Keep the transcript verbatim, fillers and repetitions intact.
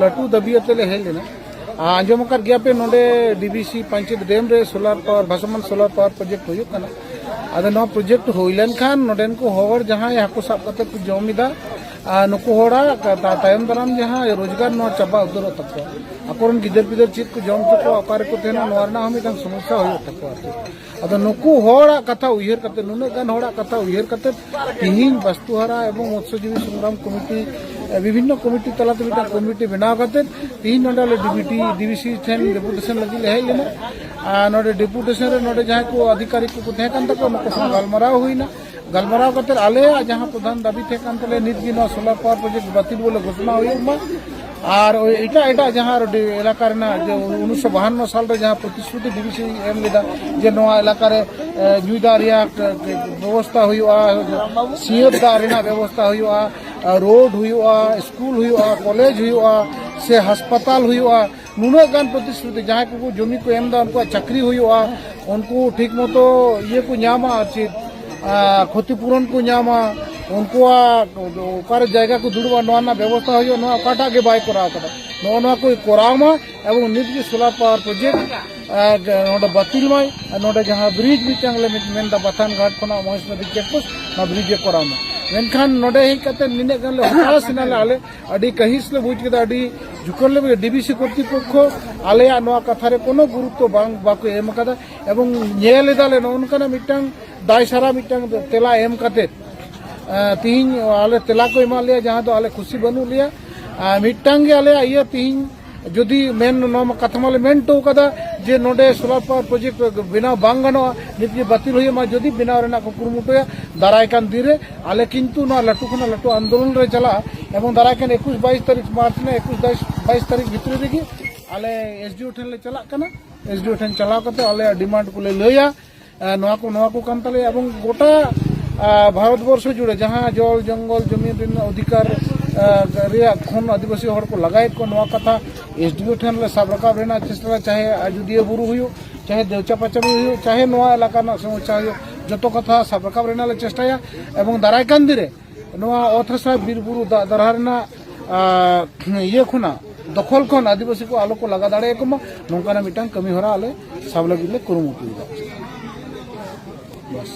ᱞᱟᱹᱴᱩ ᱫᱟᱹᱵᱤ ᱟᱛᱮ ᱞᱮ ᱦᱮᱡ ᱞᱮᱱᱟ᱾ ᱟᱸᱡᱚᱢ ᱟᱠᱟᱫ ᱜᱮᱭᱟ ᱯᱮ, ᱱᱚᱰᱮ ᱰᱤᱵᱤᱥᱤ ᱯᱟᱧᱪᱮᱛ ᱰᱮᱢ ᱨᱮ ᱥᱳᱞᱟᱨ ᱯᱟᱣᱟᱨ, ᱵᱷᱟᱥᱚᱢᱟᱱ ᱥᱳᱞᱟᱨ ᱯᱟᱣᱟᱨ ᱯᱨᱚᱡᱮᱠᱴ ᱦᱩᱭᱩᱜ ᱠᱟᱱᱟ᱾ ᱟᱫᱚ ᱱᱚᱣᱟ ᱯᱨᱚᱡᱮᱠᱴ ᱦᱩᱭ ᱞᱮᱱᱠᱷᱟᱱ ᱱᱚᱰᱮᱱ ᱠᱚ ᱦᱚᱲ ᱡᱟᱦᱟᱸᱭ ᱦᱟᱹᱠᱩ ᱥᱟᱵ ᱠᱟᱛᱮ ᱠᱚ ᱡᱚᱢ ᱮᱫᱟ, ᱟᱨ ᱱᱩᱠᱩ ᱦᱚᱲᱟᱜ ᱛᱟ-, ᱛᱟᱭᱚᱢ ᱫᱟᱨᱟᱢ ᱡᱟᱦᱟᱸ ᱨᱳᱡᱽᱜᱟᱨ, ᱱᱚᱣᱟ ᱪᱟᱵᱟ ᱩᱛᱟᱹᱨᱚᱜ ᱛᱟᱠᱚᱣᱟ᱾ ᱟᱠᱚᱨᱮᱱ ᱜᱤᱫᱟᱹᱨ ᱯᱤᱫᱟᱹᱨ ᱪᱮᱫ ᱠᱚ ᱡᱚᱢ ᱦᱚᱪᱚ ᱠᱚᱣᱟ, ᱚᱠᱟ ᱨᱮᱠᱚ ᱛᱟᱦᱮᱱᱟ, ᱱᱚᱣᱟ ᱨᱮᱱᱟᱜ ᱦᱚᱸ ᱢᱤᱫᱴᱟᱝ ᱥᱚᱢᱚᱥᱥᱟ ᱦᱩᱭᱩᱜ ᱛᱟᱠᱚᱣᱟ ᱟᱨᱠᱤ᱾ ᱟᱫᱚ ᱱᱩᱠᱩ ᱦᱚᱲᱟᱜ ᱠᱟᱛᱷᱟ ᱩᱭᱦᱟᱹᱨ ᱠᱟᱛᱮ, ᱱᱩᱱᱟᱹᱜ ᱜᱟᱱ ᱦᱚᱲᱟᱜ ᱠᱟᱛᱷᱟ ᱩᱭᱦᱟᱹᱨ ᱠᱟᱛᱮ, ᱛᱤᱦᱤᱧ ᱵᱟᱥᱛᱩᱦᱟᱨᱟ ᱮᱵᱚᱝ ᱢᱚᱛᱥᱚᱡᱤᱵᱤ ᱥᱚᱝᱜᱨᱟᱢ ᱠᱚᱢᱤᱴᱤ, ᱮ, ᱵᱤᱵᱷᱤᱱᱱᱚ ᱠᱚᱢᱤᱴᱤ ᱛᱟᱞᱟᱛᱮ ᱢᱤᱫᱴᱟᱝ ᱠᱚᱢᱤᱴᱤ ᱵᱮᱱᱟᱣ ᱠᱟᱛᱮ ᱛᱤᱦᱤᱧ ᱱᱚᱰᱮ ᱟᱞᱮ ᱰᱤᱵᱤᱴᱤ, ᱰᱤᱵᱤᱥᱤ ᱴᱷᱮᱱ ᱰᱮᱯᱩᱴᱮᱥᱚᱱ ᱞᱟᱹᱜᱤᱫ ᱞᱮ ᱦᱮᱡ ᱞᱮᱱᱟ᱾ ᱟᱨ ᱱᱚᱰᱮ ᱰᱮᱯᱩᱴᱮᱥᱚᱱ ᱨᱮ ᱱᱚᱰᱮ ᱡᱟᱦᱟᱸᱭ ᱠᱚ ᱟᱫᱷᱤᱠᱟᱨᱤᱠ ᱠᱚᱠᱚ ᱛᱟᱦᱮᱸ ᱠᱟᱱ ᱛᱟᱠᱚᱣᱟ, ᱱᱩᱠᱩ ᱥᱟᱶ ᱜᱟᱞᱢᱟᱨᱟᱣ ᱦᱩᱭᱱᱟ᱾ ᱜᱟᱞᱢᱟᱨᱟᱣ ᱠᱟᱛᱮ ᱟᱞᱮᱭᱟᱜ ᱡᱟᱦᱟᱸ ᱯᱨᱚᱫᱷᱟᱱ ᱫᱟᱹᱵᱤ ᱛᱟᱦᱮᱸ ᱠᱟᱱ ᱛᱟᱞᱮᱭᱟ, ᱱᱤᱛ ᱜᱮ ᱱᱚᱣᱟ ᱥᱳᱞᱟᱨ ᱯᱟᱣᱟᱨ ᱯᱨᱚᱡᱮᱠᱴ ᱵᱟᱹᱛᱤᱞ ᱵᱚᱞᱮ ᱜᱷᱳᱥᱚᱱᱟ ᱦᱩᱭᱩᱜ ᱢᱟ᱾ ᱟᱨ ᱳᱭ ᱮᱴᱟᱜ ᱮᱴᱟᱜ ᱡᱟᱦᱟᱸ ᱨᱮ ᱮᱞᱟᱠᱟ ᱨᱮᱱᱟᱜ ᱡᱮ ᱩᱱᱤᱥᱥᱚ ᱵᱟᱦᱟᱱᱱᱚ ᱥᱟᱞ ᱨᱮ ᱡᱟᱦᱟᱸ ᱯᱨᱚᱛᱤᱥᱨᱩᱛᱤ ᱰᱤᱵᱤᱥᱤ ᱮᱢ ᱞᱮᱫᱟ, ᱡᱮ ᱱᱚᱣᱟ ᱮᱞᱟᱠᱟ ᱨᱮ, ᱮ, ᱧᱩᱭ ᱫᱟᱜ ᱨᱮᱭᱟᱜ, ᱮ, ᱵᱮᱵᱚᱥᱛᱷᱟ ᱦᱩᱭᱩᱜᱼᱟ, ᱥᱤᱭᱟᱹᱛ ᱫᱟᱜ ᱨᱮᱱᱟᱜ ᱵᱮᱵᱚᱥᱛᱷᱟ ᱦᱩᱭᱩᱜᱼᱟ, ᱨᱳᱰ ᱦᱩᱭᱩᱜᱼᱟ, ᱥᱠᱩᱞ ᱦᱩᱭᱩᱜᱼᱟ, ᱠᱚᱞᱮᱡᱽ ᱦᱩᱭᱩᱜᱼᱟ, ᱥᱮ ᱦᱟᱥᱯᱟᱛᱟᱞ ᱦᱩᱭᱩᱜᱼᱟ, ᱱᱩᱱᱟᱹᱜ ᱜᱟᱱ ᱯᱨᱚᱛᱤᱥᱨᱩᱛᱤ, ᱡᱟᱦᱟᱸᱭ ᱠᱚᱠᱚ ᱡᱚᱢᱤ ᱠᱚ ᱮᱢ ᱮᱫᱟ, ᱩᱱᱠᱩᱣᱟᱜ ᱪᱟᱹᱠᱨᱤ ᱦᱩᱭᱩᱜᱼᱟ, ᱩᱱᱠᱩ ᱴᱷᱤᱠ ᱢᱚᱛᱚ ᱤᱭᱟᱹ ᱠᱚ ᱧᱟᱢᱟ, ᱟᱨ ᱪᱮᱫ, ᱟᱨ, ᱠᱷᱚᱛᱤ ᱯᱩᱨᱚᱱ ᱠᱚ ᱧᱟᱢᱟ, ᱩᱱᱠᱩᱣᱟᱜ ᱚᱠᱟᱨᱮ ᱡᱟᱭᱜᱟ ᱠᱚ ᱫᱩᱲᱩᱵᱼᱟ, ᱱᱚᱣᱟ ᱨᱮᱱᱟᱜ ᱵᱮᱵᱚᱥᱛᱷᱟ ᱦᱩᱭᱩᱜᱼᱟ, ᱱᱚᱣᱟ ᱚᱠᱟᱴᱟᱜ ᱜᱮ ᱵᱟᱭ ᱠᱚᱨᱟᱣ ᱠᱟᱫᱟ᱾ ᱱᱚᱜᱼᱚ ᱱᱚᱣᱟ ᱠᱚᱭ ᱠᱚᱨᱟᱣ ᱢᱟ ᱮᱵᱚᱝ ᱱᱤᱛ ᱜᱮ ᱥᱳᱞᱟᱨ ᱯᱟᱣᱟᱨ ᱯᱨᱚᱡᱮᱠᱴ, ᱟᱨ, ᱱᱚᱰᱮ ᱵᱟᱹᱛᱤᱞ ᱢᱟᱭ, ᱟᱨ ᱱᱚᱰᱮ ᱡᱟᱦᱟᱸ ᱵᱨᱤᱡᱽ ᱢᱤᱫᱴᱟᱝ ᱞᱮ ᱢᱮᱱ-, ᱢᱮᱱᱫᱟ ᱵᱟᱛᱷᱟᱱ ᱜᱷᱟᱴ ᱠᱷᱚᱱᱟᱜ ᱢᱚᱦᱮᱥ ᱱᱚᱫᱤ ᱪᱮᱠᱯᱳᱥᱴ, ᱚᱱᱟ ᱵᱨᱤᱡᱽ ᱮ ᱠᱚᱨᱟᱣ ᱢᱟ᱾ ᱢᱮᱱᱠᱷᱟᱱ ᱱᱚᱰᱮ ᱦᱮᱡ ᱠᱟᱛᱮ ᱱᱤᱱᱟᱹᱜ ᱜᱟᱱ ᱞᱮ ᱦᱚᱛᱟᱥ ᱮᱱᱟ ᱞᱮ ᱟᱞᱮ, ᱟᱹᱰᱤ ᱠᱟᱹᱦᱤᱥ ᱞᱮ ᱵᱩᱡᱽ ᱠᱮᱫᱟ, ᱟᱹᱰᱤ ᱡᱩᱠᱟᱹᱱ ᱞᱮ ᱵᱩᱡᱽ ᱠᱮᱫᱟ᱾ ᱰᱤᱵᱤᱥᱤ ᱠᱚᱨᱛᱨᱤᱯᱚᱠᱠᱷᱚ ᱟᱞᱮᱭᱟᱜ ᱱᱚᱣᱟ ᱠᱟᱛᱷᱟ ᱨᱮ ᱠᱳᱱᱳ ᱜᱩᱨᱩᱛᱛᱚ ᱵᱟᱝ, ᱵᱟᱠᱚ ᱮᱢ ᱟᱠᱟᱫᱟ᱾ ᱮᱵᱚᱝ ᱧᱮᱞ ᱮᱫᱟᱞᱮ ᱱᱚᱜᱼᱚ ᱱᱚᱝᱠᱟᱱᱟᱜ ᱢᱤᱫᱴᱟᱝ ᱫᱟᱭ ᱥᱟᱨᱟ ᱢᱤᱫᱴᱟᱝ ᱛᱮᱞᱟ ᱮᱢ ᱠᱟᱛᱮ, ᱮᱸ, ᱛᱤᱦᱤᱧ ᱟᱞᱮ ᱛᱮᱞᱟ ᱠᱚ ᱮᱢᱟᱜ ᱞᱮᱭᱟ, ᱡᱟᱦᱟᱸ ᱫᱚ ᱟᱞᱮ ᱠᱷᱩᱥᱤ ᱵᱟᱹᱱᱩᱜ ᱞᱮᱭᱟ᱾ ᱟᱨ ᱢᱤᱫᱴᱟᱝ ᱜᱮ ᱟᱞᱮᱭᱟᱜ ᱤᱭᱟᱹ, ᱛᱤᱦᱤᱧ ᱡᱩᱫᱤ ᱢᱮᱱ, ᱱᱚᱣᱟ ᱢᱟ ᱠᱟᱛᱷᱟ ᱢᱟᱞᱮ ᱢᱮᱱ ᱦᱚᱴᱚ ᱠᱟᱫᱟ ᱡᱮ ᱱᱚᱰᱮ ᱥᱳᱞᱟᱨ ᱯᱟᱣᱟᱨ ᱯᱨᱚᱡᱮᱠᱴ ᱵᱮᱱᱟᱣ ᱵᱟᱝ ᱜᱟᱱᱚᱜᱼᱟ, ᱱᱤᱛ ᱜᱮ ᱵᱟᱹᱛᱤᱞ ᱦᱩᱭᱩᱜ ᱢᱟ᱾ ᱡᱩᱫᱤ ᱵᱮᱱᱟᱣ ᱨᱮᱱᱟᱜ ᱠᱚ ᱠᱩᱨᱩᱢᱩᱴᱩᱭᱟ, ᱫᱟᱨᱟᱭ ᱠᱟᱱ ᱫᱤᱱ ᱨᱮ ᱟᱞᱮ ᱠᱤᱱᱛᱩ ᱱᱚᱣᱟ ᱞᱟᱹᱴᱩ ᱠᱷᱚᱱᱟᱜ ᱞᱟᱹᱴᱩ ᱟᱱᱫᱳᱞᱚᱱ ᱨᱮ ᱪᱟᱞᱟᱜᱼᱟ᱾ ᱮᱵᱚᱝ ᱫᱟᱨᱟᱭ ᱠᱟᱱ ᱮᱠᱩᱥ ᱵᱟᱭᱤᱥ ᱛᱟᱹᱨᱤᱠᱷ, ᱢᱟᱨᱪ ᱨᱮᱱᱟᱜ ᱮᱠᱩᱥ ᱵᱟᱭᱤᱥ ᱛᱟᱹᱨᱤᱠᱷ ᱵᱷᱤᱛᱨᱤ ᱨᱮᱜᱮ ᱟᱞᱮ ᱮᱥᱰᱤᱳ ᱴᱷᱮᱱ ᱞᱮ ᱪᱟᱞᱟᱜ ᱠᱟᱱᱟ᱾ ᱮᱥᱰᱤᱳ ᱴᱷᱮᱱ ᱪᱟᱞᱟᱣ ᱠᱟᱛᱮ ᱟᱞᱮᱭᱟᱜ ᱰᱤᱢᱟᱱᱰ ᱠᱚᱞᱮ ᱞᱟᱹᱭᱟ᱾ ᱮ, ᱱᱚᱣᱟ ᱠᱚ, ᱱᱚᱣᱟ ᱠᱚ ᱠᱟᱱ ᱛᱟᱞᱮᱭᱟ᱾ ᱮᱵᱚᱝ ᱜᱚᱴᱟ, ᱟ, ᱵᱷᱟᱨᱚᱛ ᱵᱚᱨᱥᱚ ᱡᱩᱲᱮ ᱡᱟᱦᱟᱸ ᱡᱚᱞ, ᱡᱚᱝᱜᱚᱞ, ᱡᱚᱢᱤᱱ ᱨᱮᱱᱟᱜ ᱚᱫᱷᱤᱠᱟᱨ, ᱟ, ᱨᱮᱭᱟᱜ ᱠᱷᱚᱱ ᱟᱹᱫᱤᱵᱟᱹᱥᱤ ᱦᱚᱲ ᱠᱚ ᱞᱟᱜᱟᱭᱮᱫ ᱠᱚᱣᱟ, ᱱᱚᱣᱟ ᱠᱟᱛᱷᱟ ᱮᱥᱰᱤᱳ ᱴᱷᱮᱱ ᱞᱮ ᱥᱟᱵ ᱨᱟᱠᱟᱵ ᱨᱮᱱᱟᱜ ᱪᱮᱥᱴᱟᱭᱟ, ᱪᱟᱦᱮ ᱟᱡᱚᱫᱤᱭᱟᱹ ᱵᱩᱨᱩ ᱦᱩᱭᱩᱜ, ᱪᱟᱦᱮ ᱫᱮᱣᱪᱟ ᱯᱟᱪᱟᱢᱤ ᱦᱩᱭᱩᱜ, ᱪᱟᱦᱮ ᱱᱚᱣᱟ ᱮᱞᱟᱠᱟ ᱨᱮᱱᱟᱜ ᱥᱚᱢᱚᱥᱥᱟ ᱦᱩᱭᱩᱜ, ᱡᱚᱛᱚ ᱠᱟᱛᱷᱟ ᱥᱟᱵ ᱨᱟᱠᱟᱵ ᱨᱮᱱᱟᱜ ᱞᱮ ᱪᱮᱥᱴᱟᱭᱟ᱾ ᱮᱵᱚᱝ ᱫᱟᱨᱟᱭ ᱠᱟᱱ ᱫᱤᱱ ᱨᱮ ᱱᱚᱣᱟ ᱚᱛ ᱦᱟᱥᱟ ᱵᱤᱨ ᱵᱩᱨᱩ ᱫᱟᱜ ᱫᱟᱨᱦᱟ ᱨᱮᱱᱟᱜ, ᱟ, ᱤᱭᱟᱹ ᱠᱷᱚᱱᱟᱜ, ᱫᱚᱠᱷᱚᱞ ᱠᱷᱚᱱ ᱟᱹᱫᱤᱵᱟᱹᱥᱤ ᱠᱚ ᱟᱞᱚ ᱠᱚ ᱞᱟᱜᱟ ᱫᱟᱲᱮᱭᱟᱠᱚ ᱢᱟ, ᱱᱚᱝᱠᱟᱱᱟᱜ ᱢᱤᱫᱴᱟᱝ ᱠᱟᱹᱢᱤ ᱦᱚᱨᱟ ᱟᱞᱮ ᱥᱟᱵ ᱞᱟᱹᱜᱤᱫ ᱞᱮ ᱠᱩᱨᱩᱢᱩᱴᱩᱭᱮᱫᱟ᱾ ᱵᱟᱥ᱾